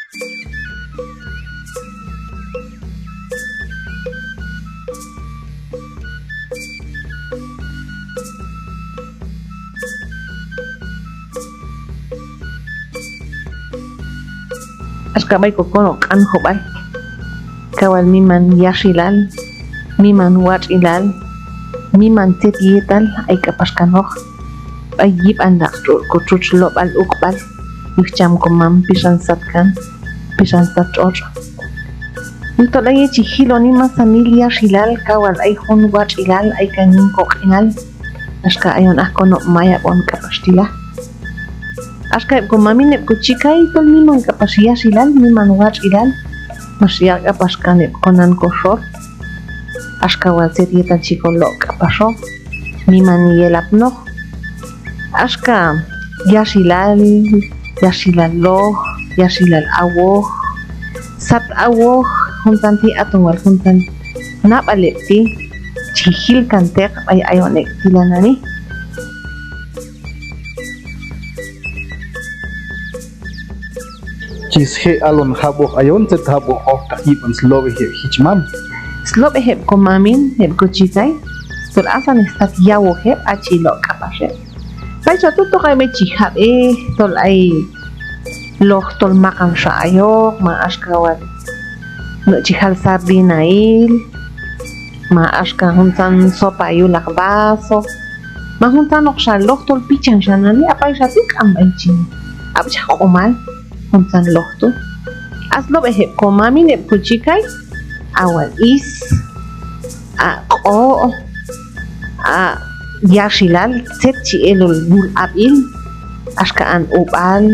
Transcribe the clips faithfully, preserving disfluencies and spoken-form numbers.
Axka b'ay kokonob' q'anjob'al, kawal miman yaxilal, miman watx'ilal, miman tzet yetal ay k'apax kanoq b'ay yib'anlaq tx'otx' kotxutx lob'al uqb'al yuj cham komam pixan satkan, pixan sat tx'otx'. Yujtol a yet chi jiloni masanil yaxilal kawal ay jun watx'ilal ay kan yin koq'inal, axka ayon aj konob' mayab'on k'apax ti' la. Axka heb' komamin, heb' kochikay, tol miman k'apax yaxilal, miman watx'ilal, max yaq' k'apax kan heb' konan koxol. Axka wal tzet yetal chi kolo' k'apaxoq, miman yelapnoq. Axka yaxilal, yaxilal loj, yaxilal awoj, sat awoj, juntzan ti' aton wal juntzan nab'al heb' ti' chi jil kanteq b'ay ayon ek' ti' la nani. Chi sje' alon jab'oq ayon, tzet jab'oq jojtaq yib'an slob'ej heb' jichmam. Slob'ej heb' komamin, heb' kochikay, tol asan sat yawoj heb', a chi lo' k'apax heb'. Payxa tu' toq ay b'ay chi jab'ej, tol ay loj tol maqanxa ayoq, ma axka wal no' chi jal sardinail, ma axka juntzan sopa yulaq vaso, ma juntzanoqxa loj tol pichanxa nani, a payxa tu' k'am b'ay chi ab'chaj q'umal juntzan loj tu'. A slob'ej heb' komamin, heb' kochikay, a wal is, a q'o', a yaxilal tzet chi elol yul ab'il, axka an ub'al,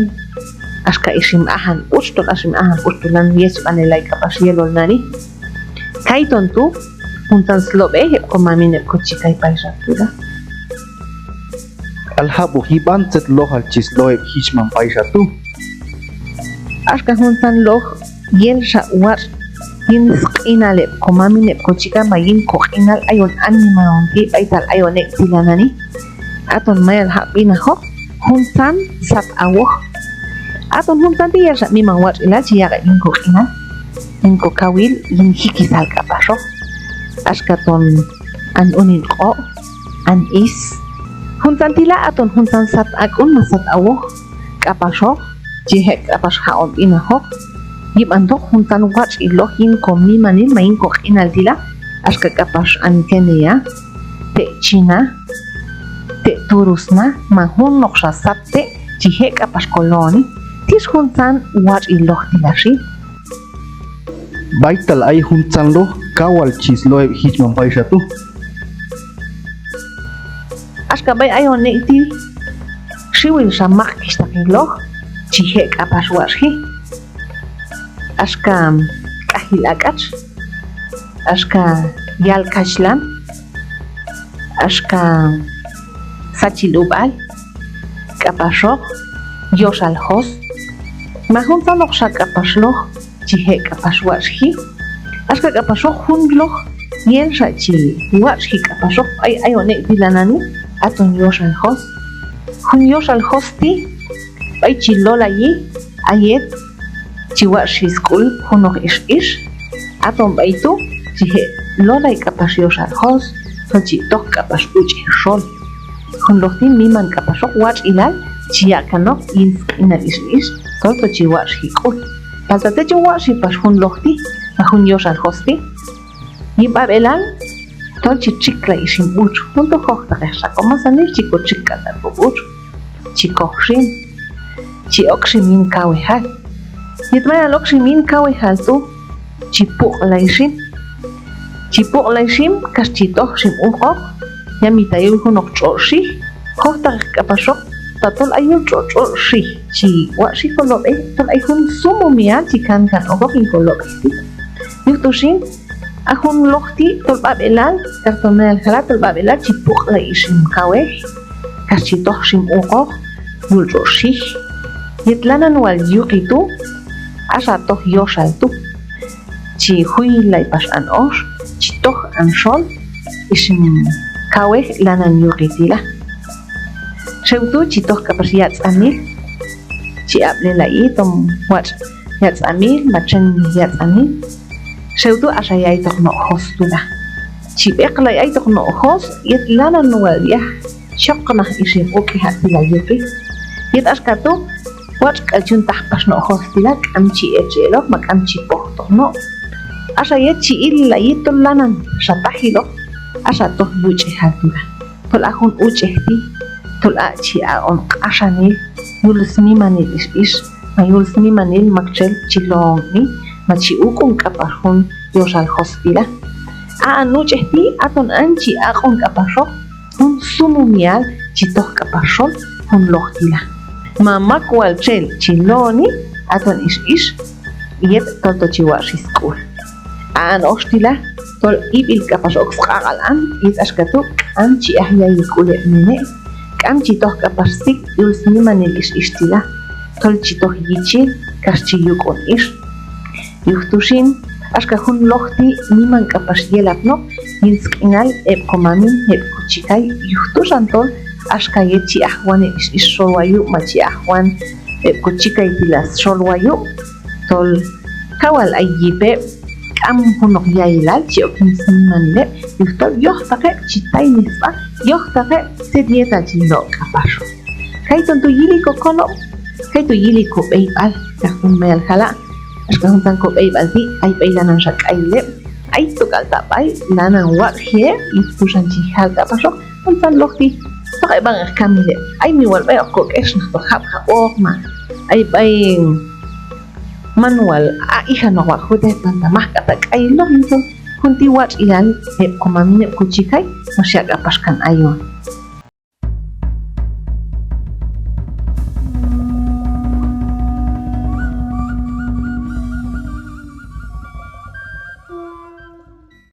axka ixim ajan b'uch', tol axim ajan b'uch' tu' lan yechb'anelay k'apax yelol nani. Kayton tu' juntzan slob'ej heb' komamin, heb' kochikay, payxa tu' la. K'al jab'oq yib'an tzet lojal chi slo heb' jichmam payxa tu'. Axka juntzan loj yelxa watx' yin sq'inal heb' komamin, heb' kochikay, ma yin koq'inal ayon anima on ti' b'aytal ayon ek' ti' la nani. Aton mayal jaq' b'inajoq juntzan sat awoj. Aton juntzan ti' yelxa miman watx'ilal chi yaq' heb' yin koq'inal, yin kokawil, yin jikisal k'apaxoq. Axka ton an unin q'o', an is. Juntzan ti' la aton juntzan sat ak'un ma sat awoj k'apaxoq, chi je' k'apax jaq'on b'inajoq yib'antoq juntzan watx'il loj yin komimanil ma yin koq'inal ti' la, axka k'apax an kenea, te' china, te' turusna, ma junoqxa sat te' chi je' k'apax kolo'oni, tix juntzan watx'il loj ti' la xin. B'aytal ay juntzan loj kawal chi slo heb' jichmam payxa tu'. Axka b'ay ayon ek' ti' xiwilxa maq kixtaqil loj chi je' k'apax watx'ji. Axka k'ajil ak'ach, axka yal kachlan, axka sachil ub'al, k'apaxoq yoxal jos, ma juntzanoqxa k'apax loj chi je' k'apax watx'ji. Axka k'apaxoq jun loj yelxa chi watx'ji k'apaxoq b'ay ayon ek' ti' la nani, aton yoxal jos. Jun yoxal jos ti' b'ay chi lolayi a yet chi watx'ji sk'ul junoq ix ix, aton b'ay tu' chi je' lolay k'apax yoxal jos, tol chi toj k'apax uch'ej xol. Jun loj ti' miman k'apaxoq watx'ilal chi yaq' kanoq yin sq'inal ix ix, tol to chi watx'ji k'ul. Palta tzet chi watx'ji pax jun loj ti' ma jun yoxal jos ti', yin b'ab'elal tol chi txiklay ixim b'utx, jun tu' jojtaqejxa komasanil chi kotxik k'al ta' kob'utx, chi koj xin, chi ok xin yin kawejal. Yet mayal ok xin yin kawejal tu' chi puq'lay xin, chi puq'lay xin kax chi toj xin uq'oq, yamita yul junoq tx'otx' xij, jojtaqej k'apaxoq tatol ay yul tx'otx' tx'otx' xij chi watx'ji kolob'ej, tol ay jun sumum mial chi kankan okoq yin kolob'ej ti'. Yuj tu xin, a jun loj ti' tol b'ab'elal, kax to mayal jala' tol b'ab'elal chi puq'lay ixim kawej, kax chi toj xim uq'oq yul tx'otx' xij. Yet lanan wal yuqi tu', axa toj yoxal tu', chi juylay pax an ox, chi toj an xol ixim kawej lanan yuqi ti' la. Xew tu' chi toj k'apax yatz'anil, chi ab'lelayi tom watx' yatz'amil ma txennej yatz'amil. Xew tu' axa yaytoq no' jos tu' la. Chi b'eqlay aytoq no' jos yet lanan wal yaj choqnaj ixim uk'ej a' ti' la yuq'i. Yet axka tu' watx' k'al chun taq pax no' jos ti' la, k'am chi etx'eloq ma k'am chi pojtoq no'. Axa yet chi illay yet tol lanan xa tajiloq, axa toj yuch'ejal tu' la. Tol a jun uch'ej ti' tol a' chi aq'on q'axanil yul smimanil ix ix ma yul smimanil maktxel chi lo'oni ma chi uk'un k'apax jun yoxal jos ti' la. A an uch'ej ti' aton an chi aq'on k'apaxoq jun sumumilal chi toj k'apax xol jun loj ti' la. Ma mak wal txel chi lo'oni, aton ix ix yet tolto chi watx'ji sk'ul. A an ox ti' la tol ib'il k'apax ok sq'aq'al an yet axka tu' k'am chi aj yayi k'ul heb' nene', k'am chi toj k'apax sik' yul smimanil ix ix ti' la, tol chi toj yichil kax chi yuk'un ix. Yuj tu xin axka jun loj ti' miman k'apax yelapnoq yin sq'inal heb' komamin heb' kochikay, yuj tu xan tol axka yet chi ajwan heb' ix ix xol wayub' ma chi ajwan heb' kochikay ti' la xol wayub', tol kawal ay yip heb', k'am junoq ya'ilal chi ok yin smimanil heb', yujtol yojtaq heb' chi taynej sb'a, yojtaq heb' tzet yetal chi loq' k'apaxoq. Kayton tu' yili kokonob', kaytu' yili kob'eyb'al. Kaq jun mayal jala', axka juntzan kob'eyb'al ti' ay b'ay lanan xa k'ayil heb', ay tok'al ta' b'ay lanan watx'ji heb', yuj tu xan chi jal k'apaxoq juntzan loj ti' tok ay b'aq'eq kamil heb', ay mi wal b'ay hoq kok'exnajtoq jab' jab'oq ma ay b'ay man wal a' ijanoq wal jutej, palta maj k'ata' k'ayil loj, yujtol jun ti' watx'ilal heb' komamin heb' kochikay max yaq' k'apax kan ayon.